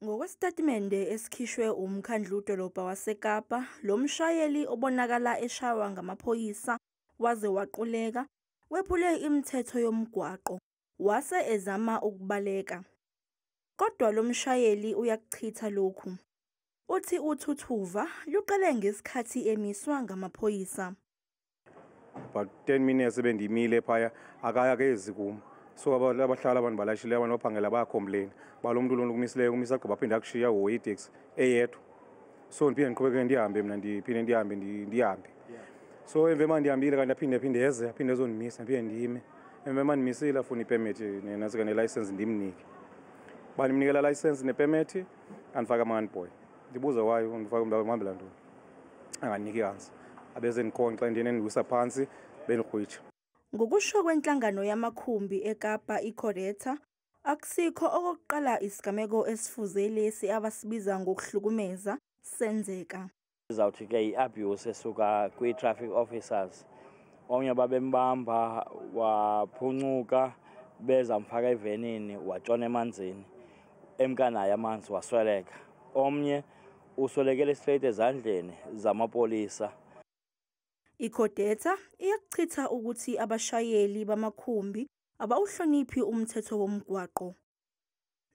Ngokwesitatimende esikhishwe uMkhandludolobha waseKapa, lo mshayeli obonakala eshaywa ngamaphoyisa waze waquleka, wephule imithetho yomgwaqo, wase ezama ukubaleka. Kodwa lo mshayeli uyakuchitha lokhu. Uthi uthuthuva luqale ngesikhathi emiswa ngamaphoyisa. About 10 minutes bendimile phaya, akayakezi kum. So abahlali abantu balashileyo, abantu baphangela bayacomplaina uba lo mntu lona ukumisileyo umisa agqiba aphinde akushiya ahoye iteksi eyedwa. So ndiphinde ndiqhubeke ndihambe mna, ndiphinde ndihambe ndihambe. So emveni uba ndihambile kanti aphinde aphinde eze, aphinde ezondimisa, ndiphinde ndime. Emveni uba ndimisile afune ipemethi nenantsika nelayisensi ndimnike. Uba ndimnike laa layisensi nepemethi, andifake ama-handboy. Ndibuze why undifake, ndihambela ntoni? Angandiniki i-answer. Abe sendikhonkxa ndiye nendiwisa phantsi bendikrwitsha. Ngokusho kwenhlangano yamakhumbi eKapa iCodeta, akusikho okokuqala isigameko esifuze lesi abasibiza ngokuhlukumeza senzeka. Izawuthi ke i-abuse esuka kwii-traffic officers. Omnye babembamba waphuncuka, bezamfaka evenini watshona emanzini, emka naye amanzi wasweleka. Omnye uswelekele straight ezandleni zamapolisa. ICodeta iyakuchitha ukuthi abashayeli bamakhumbi abawuhloniphi umthetho womgwaqo.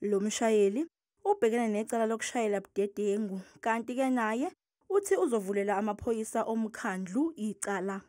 Lo mshayeli ubhekene necala lokushayela budedengu kanti-ke naye uthi uzovulela amaphoyisa omkhandlu icala.